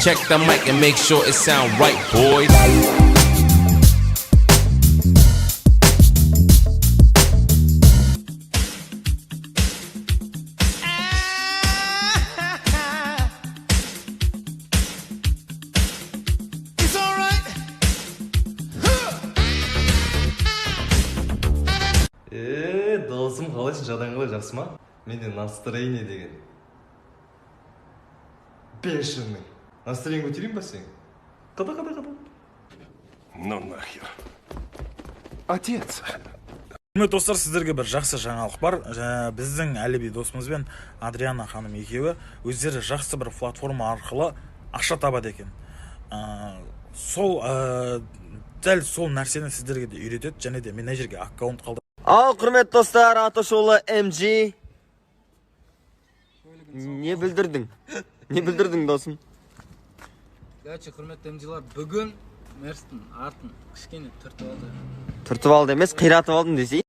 Check the mic and make sure it sound right, boys. It's alright. Е, досым, қалайсың? Жағдайың қалай, жақсы ма? Менде настроение деген бешеный. Настроение көтерейін ба сенің? Қада, қада, қада. Ну нахер. Отец. Құрметті достар, сіздерге бір жақсы жаңалық бар. Біздің Әліби досымыз бен Адриана ханым екеуі өздері жақсы бір платформа арқылы ақша табады екен. Сол дәл сол нәрсені сіздерге де үйретеді және де мен мына жерге аккаунт қалдырып Ал, құрметті достар, атышулы MG. Не бүлдірдің? Не бүлдірдің, досым? Короче, құрметті МГлар, бүгін Мерстің артын кішкене түртіп алды. Түртіп алды емес, қиратып алдым десей.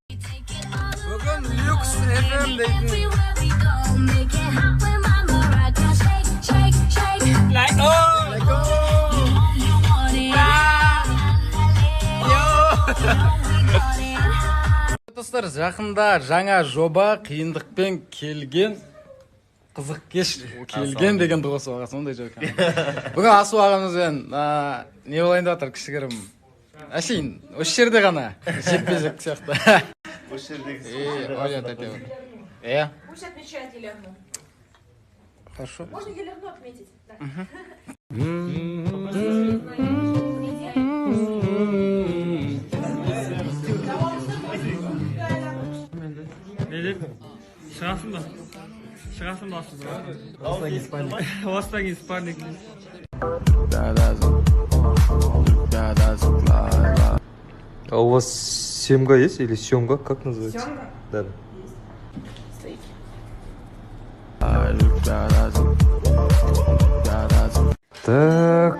Бүгін Люкс FM дейтін. Everywhere we go, make it hot with my maraca. Shake, shake, shake. Like, oh! You want it. We got it. Достар, жақында жаңа жоба, қиындықпен келген қызық кеш келген дегенді қосып алған сондай жоқ екен. Бүгін Асу ағамызбен не болайын деп жатыр, кішігірім әшейін осы жерде ғана жекпе жек сияқты. Осы жердегі Е, Оля тәте. Иә. Пусть отмечает Елену. Хорошо. Можно Елену отметить? Да. Шығасың ба? Шығасың ба, Асу? Осыдан кейін спарринг. А у вас семга есть или семга, как называется? Семга? Да. Так.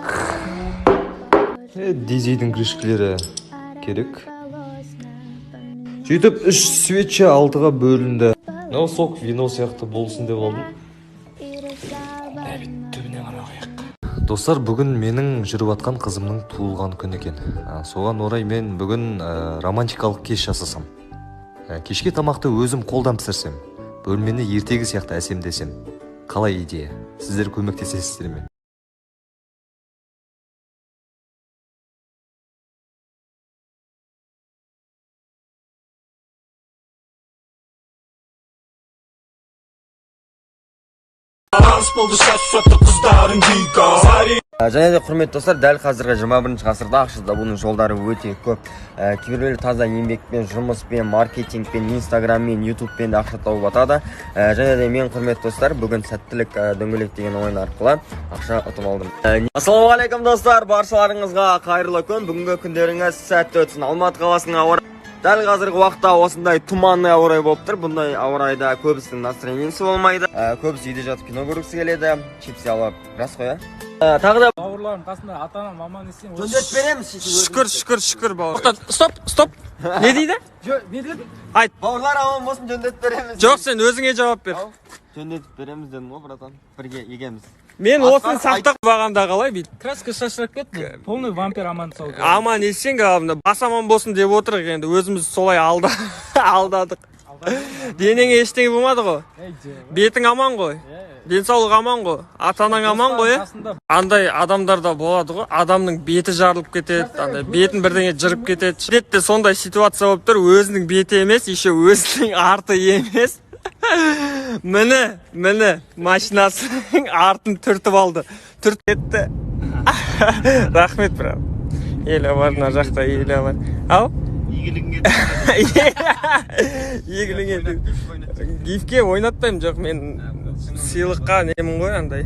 Дизельдің крышкілері керек. Сөйтіп үш свеча алтыға бөлінді. Мынау сок вино сияқты болсын деп алдым. Достар, бүгін менің жүріп атқан қызымның туылған күні екен. Соған орай мен бүгін романтикалық кеш жасасам. Кешке тамақты өзім қолдан пісірсем, бөлмені ертегі сияқты әсемдесем. Қалай идея? Сіздер көмектесесіздер ме? Және де, құрметті достар, дәл қазіргі 21 ғасырда ақша табудың жолдары өте көп. Кейбіреулер таза еңбекпен, жұмыспен, маркетингпен, инстаграммен, ютубпен де ақша тауып жатады. Және де мен, құрметті достар, бүгін сәттілік дөңгелек деген ойын арқылы ақша ұтып алдым. Ассалаумағалейкум, достар, баршаларыңызға қайырлы күн. Бүгінгі күндеріңіз сәтті өтсін. Алматы қаласының ауа дәл қазіргі уақытта осындай тұманный ауа райы болып тұр. Бұндай ауа райда көбісінің настроениесі болмайды. Көбісі үйде жатып кино көргісі келеді, чипсы алып, рас қой, иә? Тағы да Бауырларым қасында, ата анам аман есен. Жөндетіп береміз. Шүкір, шүкір, шүкір, бауыр. Тоқта, стоп, стоп. Не дейді? Жо, не дедің? Бауырлар аман болсын, жөндетіп береміз. Жоқ, сен өзіңе жауап бер. Жөндетіп береміз дедім ғой, братан, бірге егеміз. Мен Асқар, осыны сақтап бағанда қалай бүйтіп. Краска шашырап кетті. Полный вампир аман сау. Аман есен, главное, бас аман болсын деп отырық енді, өзіміз солай алдадық. Денеңе ештеңе болмады ғой. Бетің аман ғой. Денсаулық аман ғой. Ата анаң аман ғой, иә? Андай адамдар да болады ғой, адамның беті жарылып кетеді, андай бетін бірдеңе жырып кетеді. Әдетте сондай ситуация болып тұр, өзінің беті емес, еще өзінің арты емес. Міне, міне, машинасының артын түртіп алды. Түртіп кетті. Рахмет, брат. Еля бар, мына жақта Еля бар. Ау? Игіліңе. Гифке ойнатпаймын, жоқ, мен сыйлыққа немін ғой андай.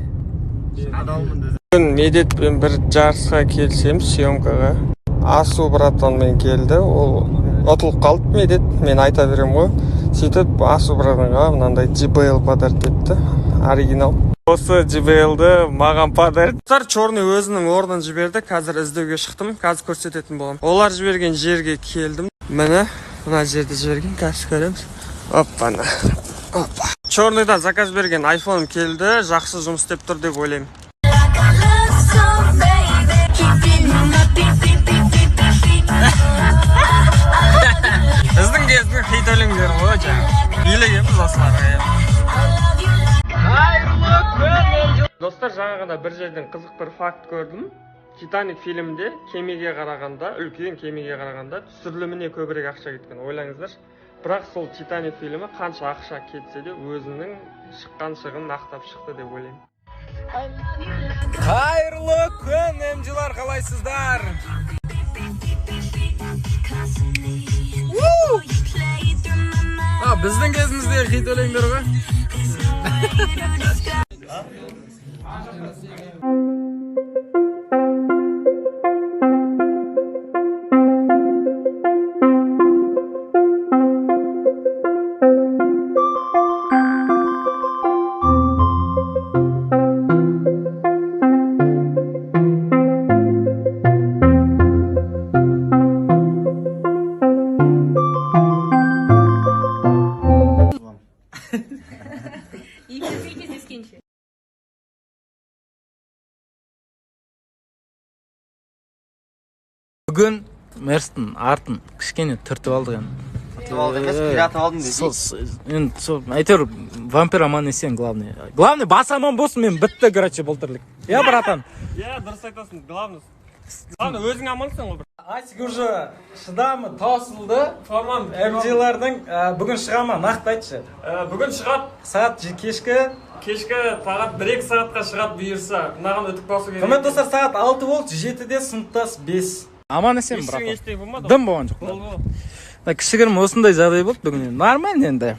Бүгін Медетпен бір жарысқа келсем, съемкаға. Асу братанмен келді, ол ұтылып қалды Медет, мен айта беремін ғой. Сөйтіп Асу братанға мынандай JBL подарок етті, оригинал. Осы JBL-ді маған подарок. Достар, черный өзінің орнын жіберді, қазір іздеуге шықтым, қазір көрсететін боламын. Олар жіберген жерге келдім. Міне, мына жерде жіберген, қазір көреміз. Оппана. Опа. Черныйдан заказ берген айфоным келді, жақсы жұмыс істеп тұр деп ойлаймын. Like I love осылар. Қайырлы күн! Достар, жаңа ғана бір жерден қызық бір факт көрдім. Титаник фильмінде кемеге қарағанда, үлкен кемеге қарағанда түсіріліміне көбірек ақша кеткен, ойлаңыздаршы. Бірақ сол Титаник фильмі қанша ақша кетсе де өзінің шыққан шығынын ақтап шықты деп ойлаймын. Қайырлы күн, МЖ-лар, қалайсыздар? Біздің кезіміздегі хит өлеңдер ғой. Екеуміз кездескенше. Бүгін Мерстің артын кішкене түртіп алдық енді. Түртіп алдық емес, қиратып алдым десей. Сол, енді сол, әйтеуір вампир аман есен, главный. Главный бас аман болсын, мен бітті, короче, бұл тірлік. Иә, братан? Иә, дұрыс айтасың, главный. Главный өзің амансың ғой. Асик уже шыдамы таусылды. Формам. МЖ-лардың бүгін шыға ма, нақты айтшы. Бүгін шығады. Сағат кешкі Кешкі сағат 1-2 сағатқа шығады бұйырса. Мынаған өтіп басу керек. Құрметті достар, сағат 6 болды, 7-де сыныптас 5. Аман есен, братан. Ештеңе болмады. Дым болған жоқ. Болды. Кішігірім осындай жағдай болды бүгін енді. Нормально енді.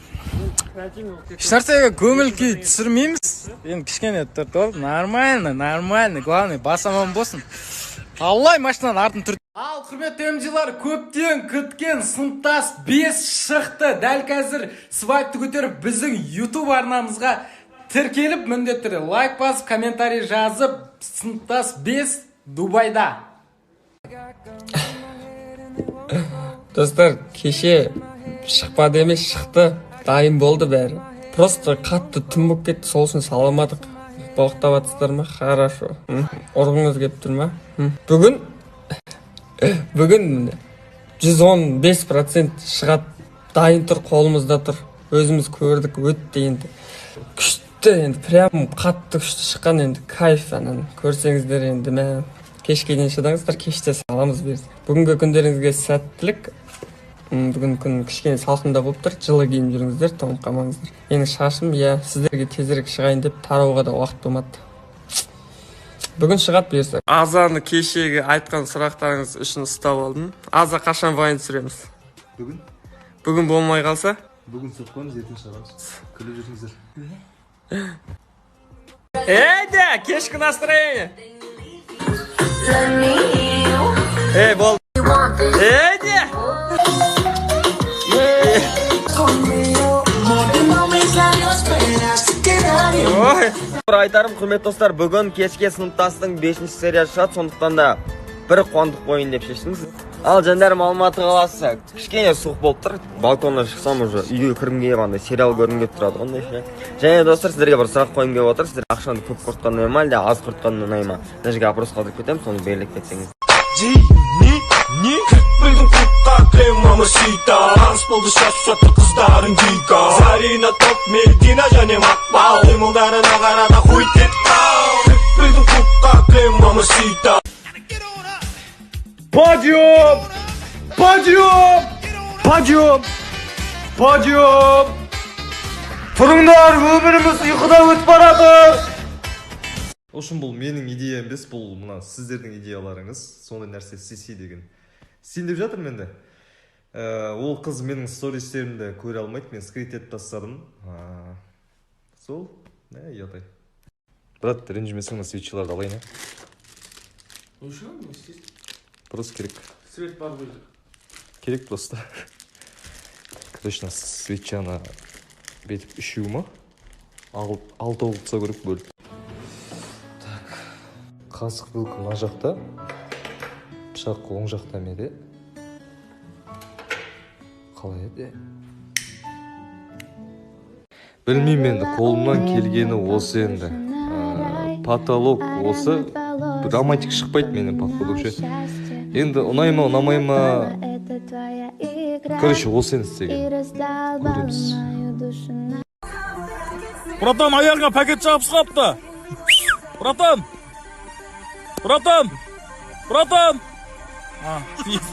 Ешнәрсеге көңіл күй түсірмейміз. Енді кішкене түртіп алып, нормально, нормально. Главный бас аман болсын. Аллай машинаның артын түрт. Ал, құрметті МЖ-лар, көптен күткен сыныптас 5 шықты. Дәл қазір свайпты көтеріп біздің YouTube арнамызға тіркеліп, міндетті түрде лайк басып, комментарий жазып, сыныптас 5 Дубайда. Достар, кеше шықпады емес, шықты. Дайын болды бәрі. Просто қатты түн болып кетті, сол үшін сала алмадық. Боқтап жатсыздар ма? Хорошо. Ұрғыңыз келіп тұр ма? Бүгін бүгін 115% шығады. Дайын тұр, қолымызда тұр. Өзіміз көрдік, өтті енді. Күшті енді, прям қатты күшті шыққан енді, кайф анан. Көрсеңіздер енді, мә, кешке дейін шыдаңыздар, кеште саламыз бұйырса. Бүгінгі күндеріңізге сәттілік. Бүгін күн кішкене салқында болып тұр, жылы киініп жүріңіздер, тоңып қалмаңыздар. Менің шашым, иә, сіздерге тезірек шығайын деп тарауға да уақыт болмады. Бүгін шығады бұйырса. Азаны кешегі айтқан сұрақтарыңыз үшін ұстап алдым. Аза, қашан вайн түсіреміз? Бүгін. Бүгін болмай қалса? Бүгін түсіріп қоямыз, ертең шығарамыз. Күліп жүріңіздер. Эйде, кешкі настроение. Эй, болды. Эйде! Ой. Бір айтарым, құрметті достар, бүгін кешке сыныптастың 5-ші сериясы шығады, сондықтан да бір қуандық қояйын деп шештім. Ал жандарым, Алматы қаласы кішкене суық болып тұр. Балконнан шықсам уже үйге кіргім келіп, андай сериал көргім келіп тұрады ғой ондай ше. Және достар, сіздерге бір сұрақ қойғым келіп отыр. Сіздер ақшаны көп құртқан ұнай ма, әлде аз құртқан ұнай ма? Мына жерге опрос қалдырып кетемін, соны белгілеп кетсеңіз. Подъем! Подъем! Подъем! Подъем! Тұрыңдар, өміріміз ұйқыда өтіп барады. В общем, бұл менің идеям емес, бұл мына сіздердің идеяларыңыз. Сондай нәрсе істесе деген. Сен деп жатырмын енді. Ол қыз менің стористерімді көре алмайды, мен скрит етіп тастадым. Сол, ұят-ай. Брат, ренжімесең, свечаларды алайын, а? Просто керек. Свет бар ғой. Керек просто. Короче, свечаны бүйтіп үшеу ма? Алтау қылып тастау керек бөліп. Так. Қасық вилка мына жақта. Пышақ оң жақта ма еді? Қалай еді? Білмеймін енді, қолымнан келгені осы енді. Потолок осы. Романтик шықпайды менен, походу, ше. Енді ұнай ма, ұнамай ма? Твоя игра Короче, ол сен істеген. И раздолбала Көреміз. Мою душу на Братан, аяғыңа пакет жабысып қалыпты. Братан, братан, братан. А.